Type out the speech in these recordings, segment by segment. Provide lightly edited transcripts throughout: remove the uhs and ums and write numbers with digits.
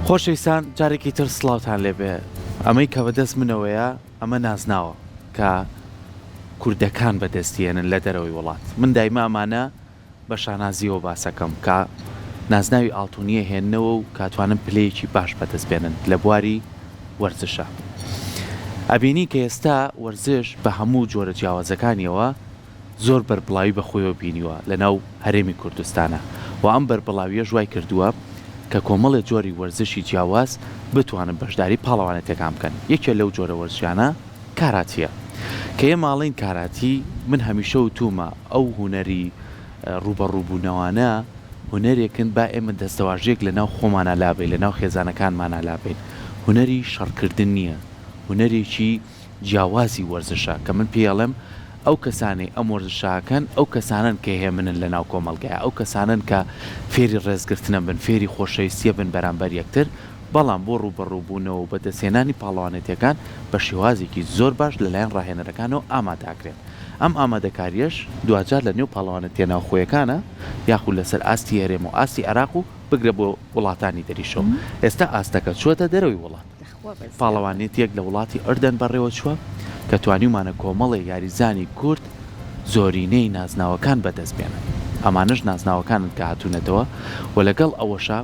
خۆشەویستان جارێکی تر سڵاوتان لێبێ ئەمەی کە بەدەست منەوەیە ئەمە نازناوە کە کوردەکان بەدەستیێنن لە دەرەوەی وڵات من دایمە ئەمانە بە شانازیەوە باسەکەم کە نازناوی ئاڵتونیە هێننەوە و کاتوانن پلەیەکی باش بەدەست بێنن لە بواری وەرزشە ئەبینی کە ئێستا وەرزش بە هەموو جۆرە جیاوازەکانیەوە زۆر بەربڵاوی بە خۆیەوە بینیوە لە ناو هەرێمی کوردستانا و ئەم بەربڵاویەش وای کردووە کە کۆمەڵێ جۆری وەرزشی جیاواز بتوانن بەشداری پاڵەوانێتیەکان بکەن یەکێ لەو جۆرە وەرزشانە کاراتیە کە ئێمە ئەڵێین کاراتی من هەمیشە وتومە ئەو هونەری ڕووبەڕووبوونەوانە هونەرێکن با ئێمە دەستەواژەیەک لە ناو خۆمانا لابەین لە ناو خێزانەکانمانا لابەین هونەری شەڕکردن نیە هونەرێکی جیاوازی وەرزشە کە من پێی ئەڵێم ئەو کەسانەی ئەم وەرزشە ئەکەن ئەو کەسانەن کە هێمنن لە ناو کۆمەڵگایا ئەو کەسانەن کە فێری ڕێزگرتنە بن فێری خۆشەویستیە بن بەرامبەر یەکتر بەڵام بۆ ڕووبەڕووبوونەوە و بەدەستهێنانی پاڵەوانێتیەکان بە شێوازێکی زۆر باش لەلایەن ڕاهێنەرەکانەوە ئامادەئەکرێن ئەم ئامادەکاریەش دواجار لە نێو پاڵەوانێتیە ناوخۆیەکانە یاخود لەسەر ئاستی هەرێم و ئاستی عێراق و بگرە بۆ وڵاتانی دەریشەوە ئێستا ئاستەکە چووەتە دەرەوەی وڵات. پاڵەوانێتییەک لە وڵاتی ئەردەن بەڕێوەچووە کە توانیومانە کۆمەڵێ یاریزانی کورد زۆرینەی نازناوەکان بەدەست بێنن، ئەمانەش نازناوەکانن کە هاتوونەتەوە و لەگەڵ ئەوەشا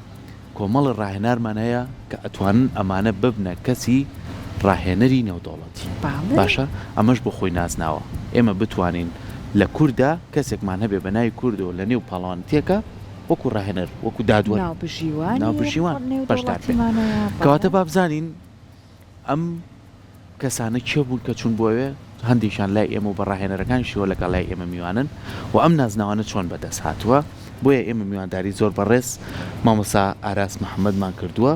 کۆمەڵێ ڕاهێنارمان هەیە کە ئەتوانن ئەمانە ببنە کەسی ڕاهێنەری نێودەوڵەتی. باشە ئەمەش بۆ خۆی نازناوە ئێمە بتوانین لە کوردا کەسێکمان هەبێ بە ناوی کوردەوە لە نێو پاڵەوانێتییەکە وەکو ڕاهێنەر وەکو دادوەر ناوبژیوانی ناوبژیوان بەشدار بێت نێودەوڵەتیمان هەیە کەواتە بەڵێ. با بزانین ئەم کەسانە کێ بوون کە چوون بۆ ئەوێ هەندێکیان لای ئێمە و بە ڕاهێنەرەکانیشەوە لەگەڵ لای ئێمە میوانن و ئەم نازناوانە چۆن بەدەست هاتووە بۆیە ئێمە میوانداری زۆر بەڕێز مامۆستا ئاراس محەممەدمان کردووە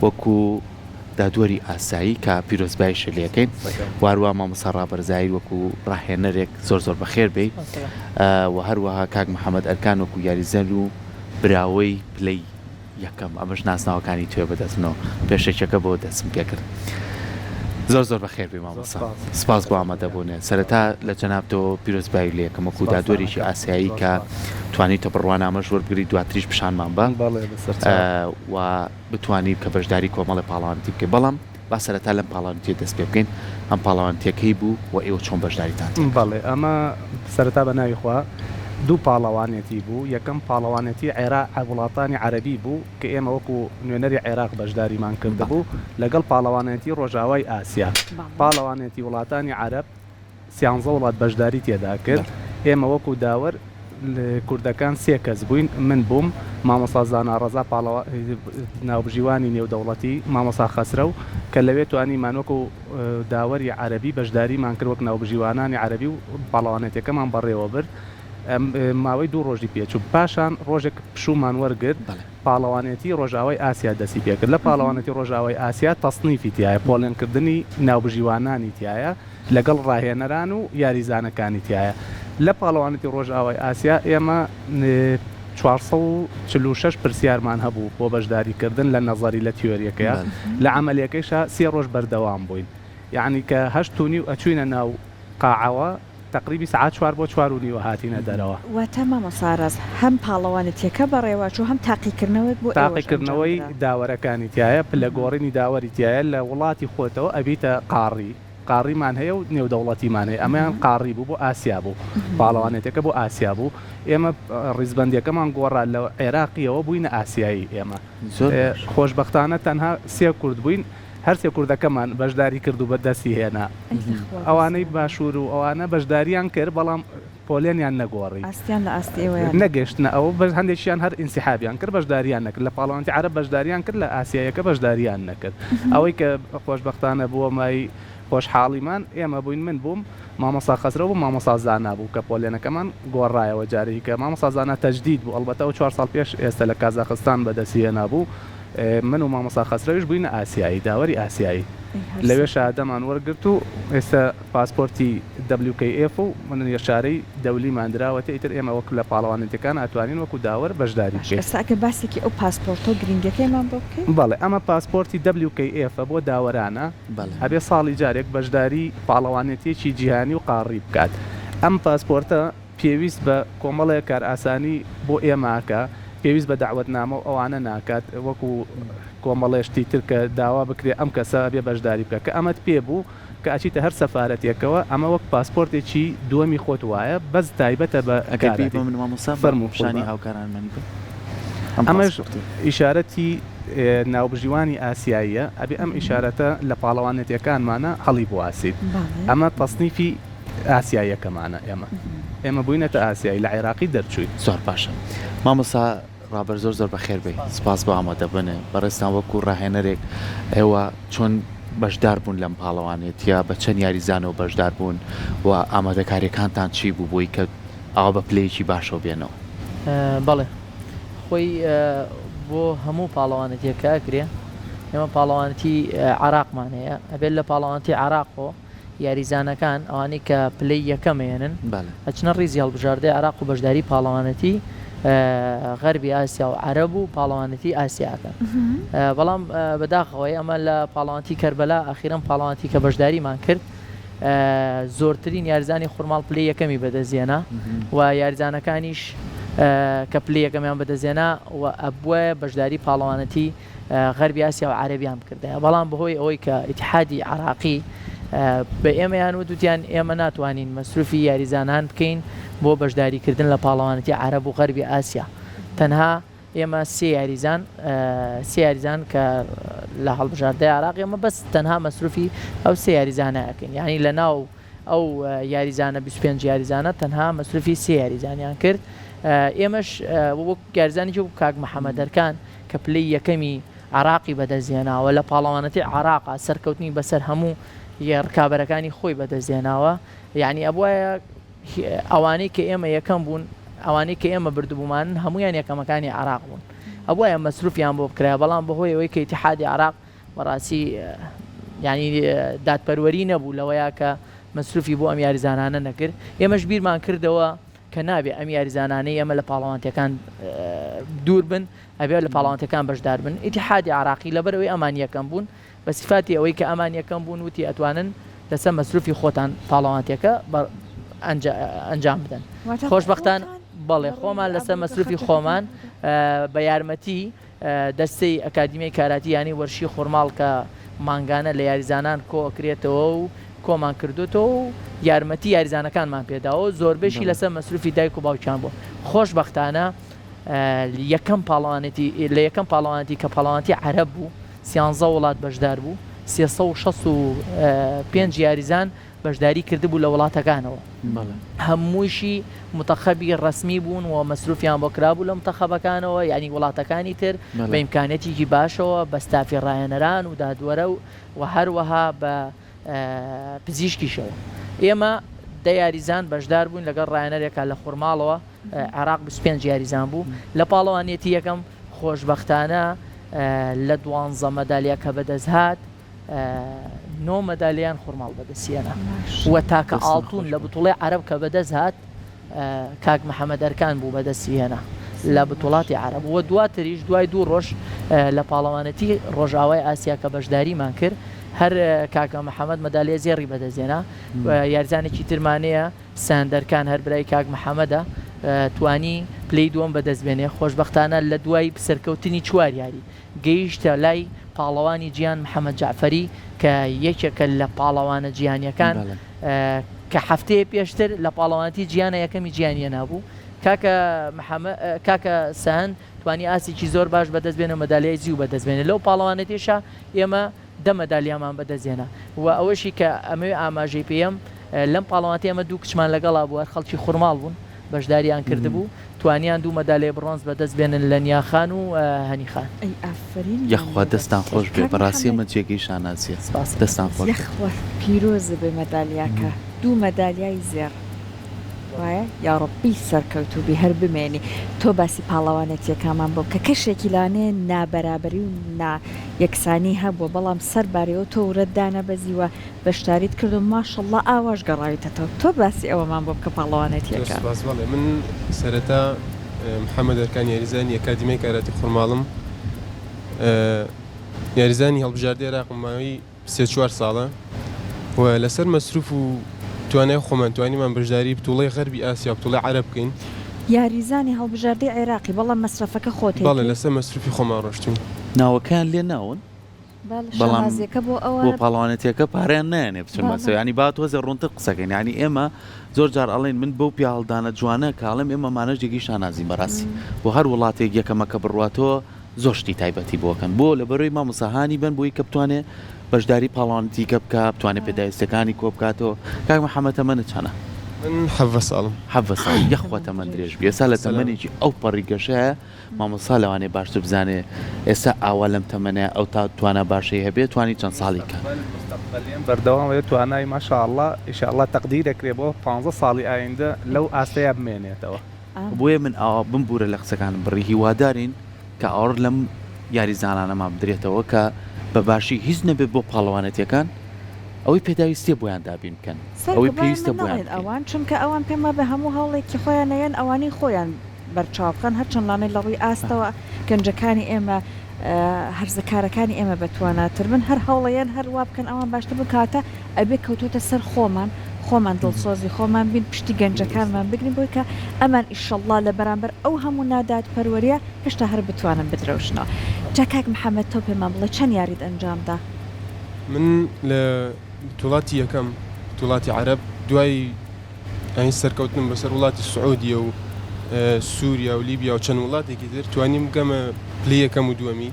وەکو دادوەری ئاسایی کە پیرۆزبایشە لەکەین واروا مامۆستا ڕابەر زاهیر وەکو ڕاهێنەرێک زۆر زۆر بەخێر بێی و هەروەها کاک محەممەد ئەرکان وەکو یاریزان و براوەی پلەی یەکەم ئەمەش ناسناوەکانی توێ بەدەست منەوە پێشەکیەکە بۆ دەستم پێکرد زۆر زۆر بەخێر بێی مامۆستا سپاس بۆ ئامادەبوونێ سەرەتا لە جەنابتەوە پیرۆزبایی لێ یەکەم وەکو دادوەرێکی ئاسیایی کە توانیتە بڕوانامەش وەربگری دواتریش پیشانمان بە و بتوانی کە بەشداری کۆمەڵێ پاڵەوانێتی بکەی بەڵام با سەرەتا لەم پاڵەوانێتیە دەست پێ بکەین ئەم پاڵەوانێتیە کەی بوو و ئێوە چۆن بەشداریتان تێ کرد؟ بەڵێ ئەمە سەرەتا بە ناوی خوا دوو پاڵەوانێتی بوو یەکەم پاڵەوانێتی عێرا وڵاتانی عەرەبی بوو کە ئێمە وەکو نوێنەری عێراق بەشداریمان کردبوو لەگەڵ پاڵەوانێتی ڕۆژئاوای ئاسیا پاڵەوانێتی وڵاتانی عەرەب سیانزە وڵات بەشداری تێدا کرد، ئێمە وەکو داوەر کوردەکان سێ کەس بووین، من بووم، مامۆستا زانا ڕەزا پاڵەوا ناوبژیوانی نێودەوڵەتی، مامۆستا خەسرەو، کە لەوێ توانیمان وەکو داوەری عەرەبی بەشداریمان کرد وەک ناوبژیوانانی عەرەبی و پاڵەوانێتیەکەمان بەڕێوە برد، ماوەی دوو ڕۆژی پێچوو، پاشان ڕۆژێک پشوومان وەرگرت، پاڵەوانێتی ڕۆژئاوای ئاسیا دەستی پێکرد، لە پاڵەوانێتی ڕۆژئاوای ئاسیا تەسنیفی تیایە، پۆلێنکردنی ناوبژیوانانی تیایە، لەگەڵ ڕاهێنەران و یاریزانەکانی تیایە. لە پاڵەوانێتی ڕۆژئاوای ئاسیا ئێمە 446 پرسیارمان هەبوو بۆ بەشداریکردن لە نەزەری لە تیۆریەکەیا، لە عەمەلیەکەیشا سێ ڕۆژ بەردەوام بووین. یەعنی کە هەشت و نیو ئەچووینە ناو قاعەوە تەقریبی سەعات چوار بۆ چوار و نیوە هاتینە دەرەوە. واتە مامۆستا ئاراس هەم پاڵەوانێتیەکە بەڕێوەچوو هەم تاقیکردنەوەیەک بۆ ئێوەش ئەنجام تاقیکردنەوەی درا. داوەرەکانی تیایە، پلە گۆڕینی داوەری تیایە، لە وڵاتی خۆتەوە ئەبیتە قاڕی، قاڕیمان هەیە و نێودەوڵەتیمان هەیە، ئەمەیان قاڕی بوو بۆ ئاسیا بوو، پاڵەوانێتیەکە بۆ ئاسیا بوو، ئێمە ڕیزبەندیەکەمان گۆڕا لە عێراقیەوە بووینە ئاسیایی ئێمە زۆر باش. خۆشبەختانە تەنها سێ کورد بووین، هەر سێ کوردەکەمان بەشداری کرد و بە دەستی هێنا. ئەی لەخوا ئەوانەی بەزیاد. باشوور و ئەوانە بەشداریان کرد بەڵام پۆلێنیان نەگۆڕی. ئاستیان لە ئاستی ئێوەیا نەبوو. نەگەشتنە ئەوە بەس هەندێکیان هەر ئینسیحابیان کرد بەشداریان نەکرد لە پاڵەوانێتی عەرەب بەشداریان کرد لە ئاسیاییەکە بەشداریان نەکرد ئەوەی کە خۆشبەختانە بووە مایەی خۆشحاڵیمان ئێمە بووین من بووم مامۆستا خەسرەو بوو مامۆستا زانا بوو کە پۆلێنەکەمان گۆڕایەوە جارێکی کە مامۆستا زانا تەجدید بوو ئەڵبەتە ئەو چوار ساڵ پێش ئێستا لە کازاخستان بەدەستی هێنابوو من و مامۆستا خەسرەویش بووینە ئاسیایی داوەری ئاسیایی لەوێ شەهادەمان وەرگرت و ئێستا پاسپۆرتی WKF و یەشارەی دەولیمان دراوەتێ ئیتر ئێمە وەک لە پاڵەوانێتیەکان ئەتوانین وەکو داوەر بەشداری باش بکەین. ئێستا ئەگەر باسێکی ئەو پاسپۆرتە و گرینگیەکەیمان بۆ بکەی؟ بەڵێ ئەمە پاسپۆرتی WKF ە بۆ داوەرانە بەڵێ. ئەبێ ساڵی جارێک بەشداری پاڵەوانێتیەکی جیهانی و قاڕی بکات ئەم پاسپۆرتە پێویست بە کۆمەڵێک کارئاسانی بۆ ئێمە ئەکا. پێویست بە دەعوەتنامە و ئەوانە ناکات وەکو کۆمەڵێ شتی تر کە داوا بکرێ ئەم کەسە ئەبێ بەشداری بکا کە ئەمەت پێ بوو کە ئەچیتە هەر سەفارەتێکەوە ئەمە وەک پاسپۆرتێکی دووەمی خۆت وایە بەس تایبەتە بە ئەگەر بێی کاراتی بۆ من مامۆستا بە فەرموو پیشانی قوربان. هاوکارانمانی بە ئەم ئەمەش پاسپۆرتەی. ئیشارەتی ناوبژیوانی ئاسیاییە ئەبێ ئەم ئیشارەتە لە پاڵەوانێتیەکانمانا هەڵی بواسیت بەڵێ. ئەمە تەسنیفی ئاسیاییەکەمانە ئێمە ئێمە بووینەتە ئاسیایی لە عێراقی دەرچووین. زۆر باشە مامۆستا ڕابەر زۆر زۆر بەخێر بێی سپاس بۆ ئامادەبونت بەڕێزتان وەکو ڕاهێنەرێک ئێوە چۆن بەشدار بوون لەم پاڵەوانێتیە بە چەند یاریزانەوە بەشدار بوون و ئامادەکاریەکانتان چی بوو بۆی کە ئاوا بە پلەیەکی باشەوە بێنەوە؟ بەڵێ خۆی بۆ هەموو پاڵەوانێتیەک کە ئەکرێ ئێمە پاڵەوانێتی عێراقمان هەیە ئەبێت لە پاڵەوانێتی عێراقەوە یاریزانەکان ئەوانەی کە پلەی یەکەم ئەیەنن ئەچنە ڕیزی هەڵبژاردەی عێراق و بەشداری پاڵەوانێتی غەربی ئاسیا و عەرەب و پاڵەوانێتی ئاسیا ئەکەن بەڵام بەداخەوەی ئەمە لە پاڵەوانتی کەربەلا ئەخیرەن پاڵەوانتی کە بەشداریمان کرد زۆرترین یاریزانی خورماڵ پلەی یەکەمی بەدەستهێنا و یاریزانەکانیش کە پلەی یەکەمیان بەدەستهێنا و ئەبوایە بەشداری پاڵەوانێتی غەربی ئاسیا و عەرەبیان بکردایە بەڵام بەهۆی ئەوەی کە ئیتیحادی عێراقی بە ئێمەیان وت وتیان ئێمە ناتوانین مەسروفی یاریزانان بکەین بۆ بەشداریکردن لە پاڵەوانێتی عەرەب و غەربی ئاسیا تەنها ئێمە سێ یاریزان سێ یاریزان کە لە هەڵبژاردەی عێراق ئێمە بەس تەنها مەسروفی ئەو سێ یاریزانە ئەکەین یعنی لە ناو ئەو یاریزانە 25 یاریزانە تەنها مەسروفی سێ یاریزانیان کرد ئێمەش وەک یاریزانێکی وەک کاک محەممەد ئەرکان کە پلەی یەکەمی عێراقی بەدەستهێناوە لە پاڵەوانێتی عێراقا سەرکەوتنی بەسەر هەموو ڕکابەرەکانی خۆی بەدەستهێناوە یعنی ئەبوایە ئەوانەی کە ئێمە یەکەم بوون ئەوانەی کە ئێمە بردبوومانن هەموویان یەکەمەکانی عێراق بوون ئەبوایە مەسروفیان بۆ بکرایە بەڵام بەهۆی ئەوەی کە ئیتیحادی عێراق بەڕاستی یعنی دادپەروەری نەبوو لەوەیا کە مەسروفی بۆ ئەم یاریزانانە نەکرد ئێمەش بیرمان کردەوە کە نابێ ئەم یاریزانانەی ئێمە لە پاڵەوانتیەکان دوور بن ئەبێ لە پاڵەوانتیەکان بەشدار بن ئیتیحادی عراقی لەبەر ئەوەی ئەمان یەکەم بوون بە سیفاتی ئەوەی کە ئەمان یەکەم بوون وتی ئەتوانن لەسەر مەسروفی خۆتان پاڵەوانتیەکە ئەنجام بدەن خۆشبەختان بەڵێ خۆمان لەسەر مەسروفی خۆمان بە یارمەتی دەستەی ئەکادیمیای کاراتی یانەی وەرشی خورماڵ کە مانگانە لە یاریزانان کۆئەکرێتەوە و کۆمان کردۆتەوە و یارمەتی یاریزانەکانمان پێداوە و زۆربەیشی لەسەر مەسروفی دایک و باوکیان بووە خۆشبەختانە یەکەم پاڵەوانێتی لە یەکەم پاڵەوانێتی کە پاڵەوانێتی عەرەب بوو سیانزە وڵات بەشدار بوو 365 یاریزان بەشداری کردبوو لە وڵاتەکانەوە هەموویشی متەخەبی ڕەسمی بوون و مەسروفیان بۆ کرابوو لە متەخەبەکانەوە یانی وڵاتەکانی تر بە ئیمکانیەتێکی باشەوە بە ستافی ڕاهێنەران و دادوەرە و هەروەها بە پزیشکیشەوە ئێمە دە یاریزان بەشدار بووین لەگەڵ ڕاهێنەرێکا لە خورماڵەوە عێراق 25 یاریزان بوو لە پاڵەوانیەتی یەکەم خۆشبەختانە لە دوانزە مەدالیا کە بەدەست هات نۆ مەدالیان خورماڵ بەدەستهێنا و تاکە ئاڵتون لە بتوڵی عەرەب کە بەدەست هات کاک محەممەد ئەرکان بوو بەدەستی هێنا لە بتوڵاتی عەرەب و دواتریش دوای دوو ڕۆژ لە پاڵەوانەتی ڕۆژئاوای ئاسیا کە بەشداریمان کرد هەر کاکە محەممەد مەدالیای زێڕی بەدەستهێنا یاریزانێکی ترمانەیە ساندەرکان هەر برای کاک محەممەدە توانی پلەی دووەم بەدەست بێنێ خۆشبەختانە لە دوای سەرکەوتنی چوار یاری گەیشتە لای پاڵەوانی جیهان محەمەد جەعفەری کە یەکێکە لە پاڵەوانە جیهانیەکان کە هەفتەیە پێشتر لە پاڵەوانەتی جیهانە یەکەمی جیهانیە نابوو کاکە محەمەد کاکە سەهەند توانی ئاستێکی زۆر باش بەدەست بێنێ و مەدالیای زیو بەدەست بێنێ لەو پاڵەوانێتیشا ئێمە دە مەدالیامان بەدەست هێنا و ئەوەشی کە ئەمەوێ ئاماژەی پێیەم لەم پاڵەوانێتی ئەمە دوو کچمان لەگەڵا بوو هەر خەڵکی خورماڵ بوون بەشداریان کردبوو توانیان دوو مەدالیای بڕۆنز بەدەست بێنن لە نیاخان و هەنی خان. ئەی ئافەرین یەخوا لێ بێت دەستان خۆش بێ کاک بەڕاستی محمد. ئەمە جێگەی شانازیە سپاست دەکەم. دەستان خۆش بێ. یەخوا پیرۆزت بێ مەدالیاکە دوو مەدالیای زێڕ وایە یاڕەبی سەرکەوتوو بی هەر بمێنی تۆ باسی پاڵەوانێتیەکانمان بۆ بکە کەشێکی لانەیە نابەرابەری و نا یەکسانی هەبووە بەڵام سەر بارەیەوە تۆ ورەت دانەبەزیوە بەشداریت کردو ماشەڵا ئاواش گەڕاویتەتەوە تۆ باسی ئەوەمان بۆ بکە زۆر پاڵەوانێتیەکە. سوپاس بەڵێ من سەرەتا محەمەد ئەرکان یاریزانی ئەکادیمیای کاراتی خورماڵم یاریزانی هەڵبژاردەی عێراقم ماوەی سێ چوار ساڵە و لەسەر مەسروف و توانای خۆمان توانیمان بەشداری بتوڵەی غەربی ئاسیا و بتوڵەی عەرەب بکەین. یاریزانی هەڵبژاردەی عێراقی بەڵام مەسرەفەکە خۆت بەڵێ لەسەر مەسروفی خۆمان ڕۆشتوین. ناوەکەیان لێ ناون بەڵام بۆ پاڵەوانێتیەکە پارەیان نایەنێ بچن مەسە یانی با تۆزێ ڕوونتر قسەکەین یانی ئێمە زۆر جار ئەڵێن من بەو پیاهەڵدانە جوانە کە ئەڵێم ئێمە مانەش جێگەی شانازین بەڕاستی بۆ هەر وڵاتێک یەکەمەکە بڕواتەوە زۆر شتی تایبەتی بۆ کەن بۆ لەبەرەوەی مامۆستا هانی بەن بۆی کە بتوانێ بەشداری پاڵەوانێتیکە بکا بتوانێ پێداویستیەکانی کۆ بکاتەوە کاک محەمەد تەمەنت چەنە؟ من حەڤە ساڵم. حەڤە ساڵ یەخوا تەمەن درێژ بی ئێستا لە تەمەنێکی ئەو پەڕی گەشەیە مامۆستا لەوانەیە باشتر بزانێ ئێستا ئاوا لەم تەمەنەیا ئەو تا توانا باشەی هەبێ توانی چەند ساڵی کە. مستەقبەل مستەقبەلیم بەردەوام ئەبێ توانای ما شاء اللە ان شاء اللە تەقدیر ئەکرێ بۆ پانزە ساڵی ئایندە لەو ئاستەیا بمێنێتەوە. بۆیە من ئاوا بمبورە لە قسەکانم بڕی هیوادارین کە ئاوڕ لەم یاریزانانەمان بدرێتەوە کە بە باشی هیچ نەبێت بۆ پاڵەوانێتیەکان ئەوەی پێداویستیە بۆیان دابین بکەن ئەوەی سەرکە بۆیان پێویستە من بۆیان نەڵێن بکەین. ئەوان چونکە ئەوان پێم وابێ هەموو هەوڵێکی خۆیان ئەیەن ئەوانەی خۆیان بەرچاو بخەن هەرچەند لانەی لە ڕووی ئاستەوە گەنجەکانی ئێمە هەرزەکارەکانی ئێمە بەتواناتر بن هەر هەوڵەیەن هەر وا بکەن ئەوان باشتر بن کەواتە ئەبێ کەوتۆتە سەر خۆمان خۆمان دڵسۆزی خۆمان بین پشتی گەنجەکانمان بگرین بۆی کە ئەمان ئیشەڵڵا لە بەرامبەر ئەو هەموو نادادپەروەریە هێشتا هەر بتوانن بدرەوشنەوە جا کاک محەمەد تۆ پێمان بڵێ چەند یاریت ئەنجام دا؟ من لە بتوڵاتی یەکەم بتوڵاتی عەرەب دوای یانی سەرکەوتنم بەسەر وڵاتی سعودیە و سوریا و لیبیا و چەند وڵاتێکی تر توانیم بگەمە پلەی یەکەم و دووەمی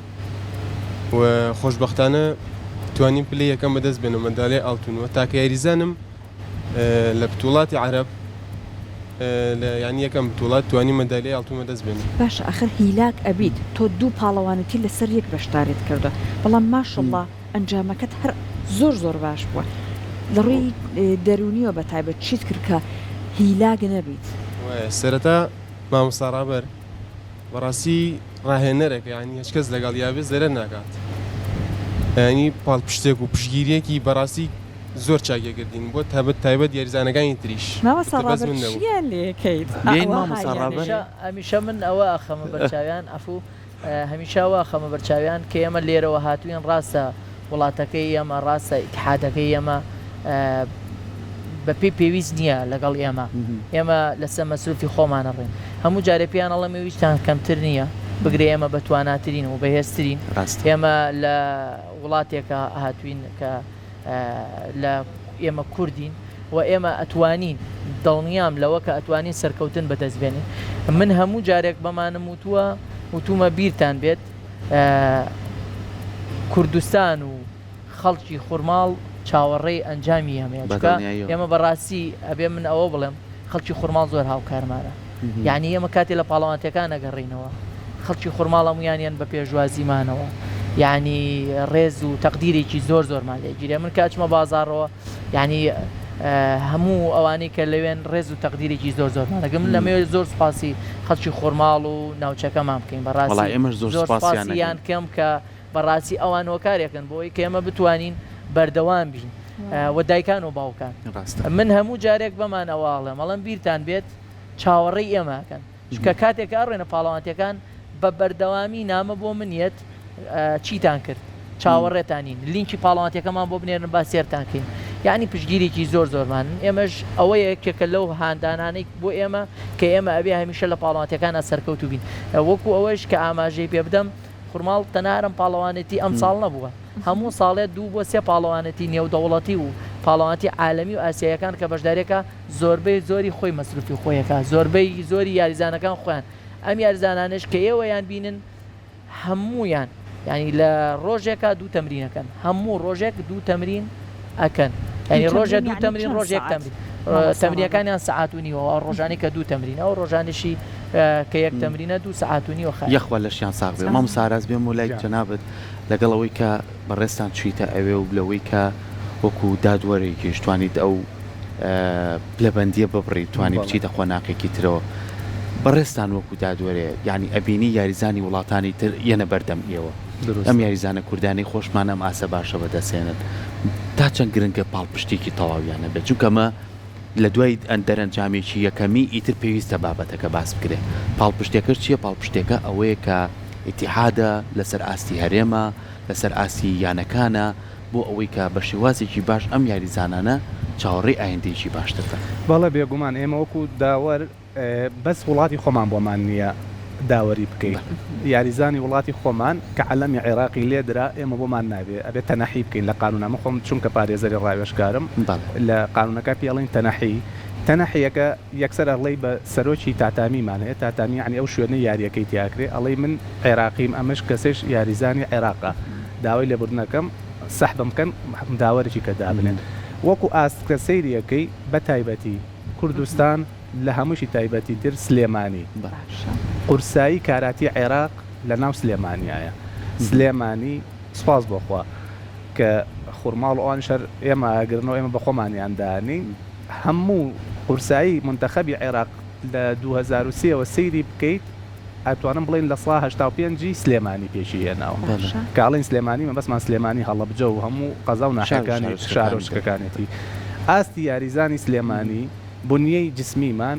و خۆشبەختانە توانیم پلەی یەکەم بەدەست بێنم مەدالیای ئاڵتون و تاکە یاریزانم لە بتوڵاتی عەرەب لە یانی یەکەم بتوڵات توانیم مەدالیای ئاڵتون بەدەست بێنم. باشە ئەخر هیلاک ئەبیت تۆ دوو پاڵەوانێتی لەسەر یەک بەشداریت کردوە بەڵام ماشەڵا ئەنجامەکەت هەر زۆر زۆر باش بووە لە ڕووی دەروونیەوە بە تایبەت چیت کرد کە هیلاک نەبیت؟ وایە سەرەتا مامۆستا ڕابەر بەڕاستی ڕاهێنەرێکە یانی هیچ کەس لەگەڵ یابێ زەرەر ناکات یانی پاڵپشتێک و پشتگیریەکی بەڕاستی زۆر چاکی کردین بۆ تابەت تایبەت یاریزانەکانی تریش مامۆستا ئیتر بەس ڕابەر من نەبوو. چیان لێکەیت بێین ئاوا مامۆستا هالیان ڕابەر. ئەیەی؟ هەمیشە من ئەوە ئەخەمە بەرچاویان عەفوو هەمیشە ئەوە ئەخەمە بەرچاویان کە ئێمە لێرەوە هاتووین ڕاستە وڵاتەکەی ئێمە ڕاستە ئیتحادەکەی ئێمە بەپێی پێویست نییە لەگەڵ ئێمە ئێمە لەسەر مەسروفی خۆمان ئەڕۆین هەموو جارێ پێیان ئەڵێم ئێوە هیچتان کەمتر نییە بگرە ئێمە بەتواناترین و بەهێزترین ڕاستە. ئێمە لە وڵاتێکە هاتووین کە لە ئێمە کوردین و ئێمە ئەتوانین دڵنیام لەوە کە ئەتوانین سەرکەوتن بەدەست بێنین من هەموو جارێک بەمانم وتووە وتومە بیرتان بێت کوردستان و خەڵکی خورماڵ چاوەڕێی ئەنجامی ئێمەیە چونکە ئێمە بەڕاستی ئەبێ من ئەوە بڵێم خەڵکی خورماڵ زۆر هاوکارمانە یعنی ئێمە کاتێ لە پاڵەوانتەکان ئەگەڕینەوە خەڵکی خورماڵ هەموویان یەن بە پێشوازیمانەوە یعنی ڕێز و تەقدیرێکی زۆر زۆرمان لێگیرێ من کە ئەچمە بازاڕەوە یعنی هەموو ئەوانەی کە لەوێن ڕێز و تەقدیرێکی زۆر زۆرمان دەگرن من لەمەوێ زۆر سوپاسی خەڵکی خورماڵ و ناوچەکەمان بکەین بەڕاستی ئێمەش زۆر زۆر سوپاسیان سوپاسیان کەم کە بەڕاستی ئەوان هۆکارێکن بۆ ئەوەی کە ئێمە بتوانین بەردەوام بین و دایکان و باوکان ڕاستە. من هەموو جارێک بەمان ئەوە ئەڵێم ئەڵێم بیرتان بێت چاوەڕێی ئێمە ئەکەن چونکە کاتێک کە ئەڕۆینە پاڵەوانتیەکان بە بەردەوامی نامە بۆ من یەت چیتان کرد چاوەڕێتانین لینکی پاڵەوانتیەکەمان بۆ بنێرن با سێرتان کەین یعنی پشتگیرێکی زۆر زۆرمانن ئێمەش ئەوە یەکێکە لەو هاندانانەی بۆ ئێمە کە ئێمە ئەبێ هەمیشە لە پاڵەوانتیەکانە سەرکەوتوو بین وەکو ئەوەش کە ئاماژەی پێ بدەم خورماڵ تەنها هەر ئەم پاڵەوانێتی ئەمساڵ نەبووە، هەموو ساڵێ دوو بۆ سێ پاڵەوانێتی نێودەوڵەتی و پاڵەوانێتی عالەمی و ئاسیاییەکان کە بەشداریەکا زۆربەی زۆری خۆی مەسروفی خۆیەکا زۆربەی زۆری یاریزانەکان خۆیان ئەم یاریزانانەش کە ئێوەیان بینن هەموویان یانی لە ڕۆژێکا دوو تەمرین ئەکەن هەموو ڕۆژێک دوو تەمرین ئەکەن یانی ڕۆژێ دوو تەمرین ڕۆژ یەک تەمرین تەمرینەکانیان سەعات و نیوە ئەو ڕۆژانی کە دوو تەمرین ئەو ڕۆژانیشی کە یەک تەمرینە دوو سەعات و نیوە خایەن. یەخوا لەشیان ساغ بێ مامۆستا ئاراس بێم و لای جەنابت لەگەڵ ئەوەی کە بەڕێزتان چویتە ئەوێ و لەوەی کە وەکو دادوەرێکیش توانیت ئەو پلەبەندیە ببڕیت توانی بچیتە قۆناقێکی ترەوە بەڕێزتان وەکو دادوەرێ یانی ئەبینی یاریزانی وڵاتانی تر یەنە بەردەم ئێوە ئەم یاریزانە کوردانەی خۆشمان ئەم ئاستە باشە بەدەستهێنن تا چەند گرنگە پاڵپشتێکی تەواویان هەبێت چونکە ئەمە لە دوای دەرەنجامێکی یەکەمی ئیتر پێویستە بابەتەکە باس بکرێت پاڵپشتەکەش چییە پاڵپشتەکە ئەوەیە کە ئیتیحادە لەسەر ئاستی هەرێمە لەسەر ئاستی یانەکانە بۆ ئەوەی کە بە شێوازێکی باش ئەم یاریزانانە چاوەڕێی ئایندەیەکی باشتر بن. بەڵێ بێگومان ئێمە وەکو داوەر. بەس وڵاتی خۆمان بۆمان نییە داوەری بکەین یاریزانی وڵاتی خۆمان کە عەلەمی عێراقی لێدرا ئێمە بۆمان نابێ ئەبێ تەنەحی بکەین لە قانونا من خۆم چونکە پارێزەری ڕاوێژکارم لە قانونەکە پێی ئەڵێن تەنەحی تەنەحیەکە یەکسەر ئەڵێی بە سەرۆکی تاتامیمان هەیە تاتامی یەعنی ئەو شوێنەی یاریەکەی تیا ئەکرێ ئەڵێی من عێراقیم ئەمەش کەسێش یاریزانی عێراقە داوای لێبوردن ئەکەم سەحبم کەن داوەرێکی کە دابنێن وەکو ئاست کە سەیری ئەکەی بە تایبەتی کوردستان لە هەمووشی تایبەتی تر سلێمانی قورسایی کاراتی عێراق لە ناو سلێمانیایە سلێمانی سوپاس بۆ خوا کە خورماڵ و ئەوانیش هەر ئێمە ئەگرنەوە ئێمە بە خۆمانیان دانین هەموو قورسایی مونتەخەبی عێراق لە 2003 ەوە سەیری بکەیت ئەتوانم بڵێین لە سا 85 ی سلێمانی پێکی هێناوە کە ئەڵێین سلێمانی مەبەستمان سلێمانی هەڵەبجە و هەموو قەزا و ناحیەکانی شارۆچکەکانێتی ئاستی یاریزانی سلێمانی بنیەی جسمیمان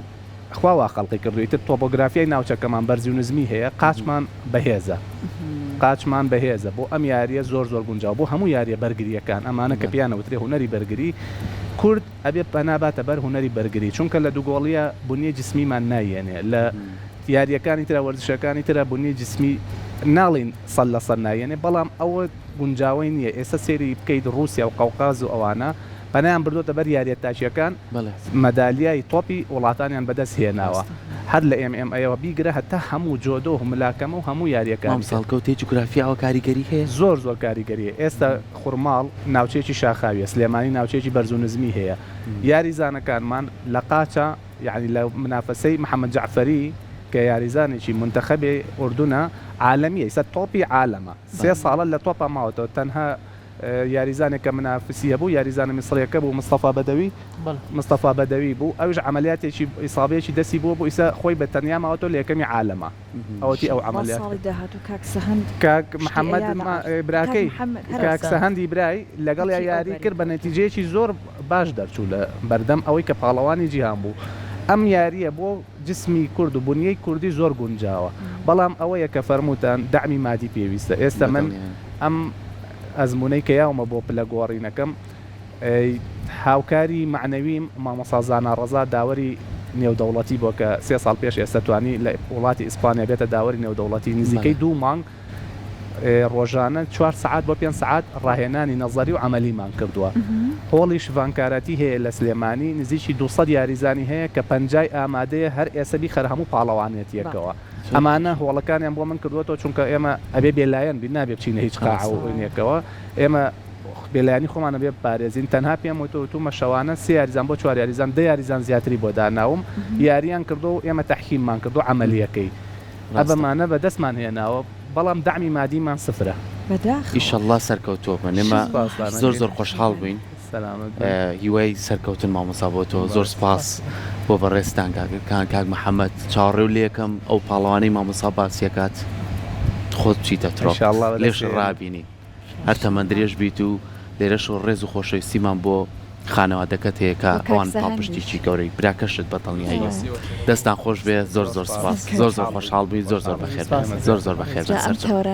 خوا وا خەڵقی کردووە ئیتر تۆپۆگرافیای ناوچەکەمان بەرزی و نزمی هەیە قاچمان بەهێزە قاچمان بەهێزە بۆ ئەم یاریە زۆر زۆر گونجاو بۆ هەموو یاریە بەرگریەکان ئەمانە کە پێیان ئەوترێ هونەری بەرگری کورد ئەبێ پەنا باتە بەر هونەری بەرگری چونکە لە دووگۆڵیە بنیەی جسمیمان نایەنێ لە یاریەکانی ترا وەرزشەکانی ترا بنیەی جسمی ناڵین سەد لە سەد نایەنێ بەڵام ئەوە گونجاوەی نیە ئێستا سەیری بکەیت ڕوسیا و قەوقاز و ئەوانە پەنایان بردۆتە بەر یاریە تاکیەکان مەدالیای تۆپی وڵاتانیان بەدەست هێناوە هەر لە ئێم ئێم ئەیەوە بیگرە هەتا هەموو جۆدۆ و ملاکەمە و هەموو یاریەکانی مامۆستا هەڵکەوتەی جوگرافی ئەوە کاریگەری هەیە؟ زۆر زۆر کاریگەری هەیە ئێستا خورماڵ ناوچەیەکی شاخاویە سلێمانی ناوچەیەکی بەرز و نزمی هەیە یاریزانەکانمان لە قاچە یانی لە منافەسەی محەمەد جەعفەری کە یاریزانێکی مونتەخەبی ئوردونە عالەمیە ئیستا تۆپی عالەمە سێ ساڵە لە تۆپا ماوەتەوە تەنها یاریزانێک کە منافسی هەبوو یاریزانە میسڕیەکە بوو مستەفا بەدەوی مستەفا بەدەوی بوو ئەویش عەمەلیاتێکی ئیسابەیەکی دەستی بووە بوو ئیستا خۆی بە تەنیا ماوەتەوە لە یەکەمی عالەمە ئەوەتی ئەو عەمەلیات ساڵی داهاتوو کاک سەهەند کاک شتی محەممەد ئەیانە ما ئەرز کاک براکەی محەممەد هەر کاک ئەوسا سەهەندی برای لەگەڵیا وتی ئەو یاری بەری کرد بە کەوتووە. نەتیجەیەکی زۆر باش دەرچوو لە بەردەم ئەوەی کە پاڵەوانی جیهان بوو ئەم یارییە بۆ جسمی کورد و بنیەی کوردی زۆر گونجاوە بەڵام ئەوەیە کە فەرمووتان دەعمی مادی پێویستە ئێستا من بەدڵنیاییم. ئەم ئەزموونەی کە یاومە بۆ پلە گۆڕینەکەم هاوکاری مەعنەویم مامۆستا زانا ڕەزا داوەری نێودەوڵەتی بووە کە سێ ساڵ پێش ئێستا توانی لە وڵاتی ئیسپانیا بێتە داوەری نێودەوڵەتی نزیکەی دوو مانگ ڕۆژانە چوار سەعات بۆ پێنج سەعات ڕاهێنانی نەزەری و عەمەلیمان کردووە هۆڵی شڤانکاراتی هەیە لە سلێمانی نزیکی 200 یاریزانی هەیە کە پەنجای ئامادەیە هەر ئێستا بیخەرە هەموو پاڵەوانێتیەکەوە ئەمانە هۆڵەکانیان بۆ من کردووەتەوە چونکە ئێمە ئەبێ بێلایەن بین نابێ بچینە هیچ قاعە و ئینێکەوە ئێمە بێلایەنی خۆمان ئەبێ بپارێزین تەنها پێم وتووە وتومە شەوانە سێ یاریزان بۆ چوار یاریزان دە یاریزان زیاتری بۆ داناوم یاریان کردووە و ئێمە تەحکیممان کردووە عەمەلیەکەی ئەبەمانە بە دەستمان هێناوە بەڵام دەعمی مادیمان سفرە. بەداخەوە. ئیشەڵڵا سەرکەوتووە بن ئێمە زۆر زۆر خۆشحاڵ بووین. سەلامەت بن. هیوای سەرکەوتن مامۆستا بۆ تۆ زۆر سپاس بۆ بەڕێزتان کاک کان کاک محمد چاوەڕێو لێکەم ئەو پاڵەوانەی مامۆستا باسی ئەکات خۆت بچیتە ترۆپ ئینشاڵڵا بەدەست لێش دێنم. ڕابینی هەر تەمەن درێژ بیت و لێرەش ڕێز و خۆشەویستیمان بۆ خانەوادەکەت هەیە کە وە کاک ئەوان سەهەندیش. پاڵپشتیکی گەورەی براکەشت بە دڵنیاییەوە وە. دەستان خۆش بێ زۆر زۆر زۆر سپاس. سپاس زۆر زۆر خۆشحاڵ بووین. خۆشحاڵ بووین زۆر زۆر خۆشحاڵ بەخێر بووین. بێن زۆر زۆر بەخێر جا بێن ئەم سەرچاو. تەوەرە.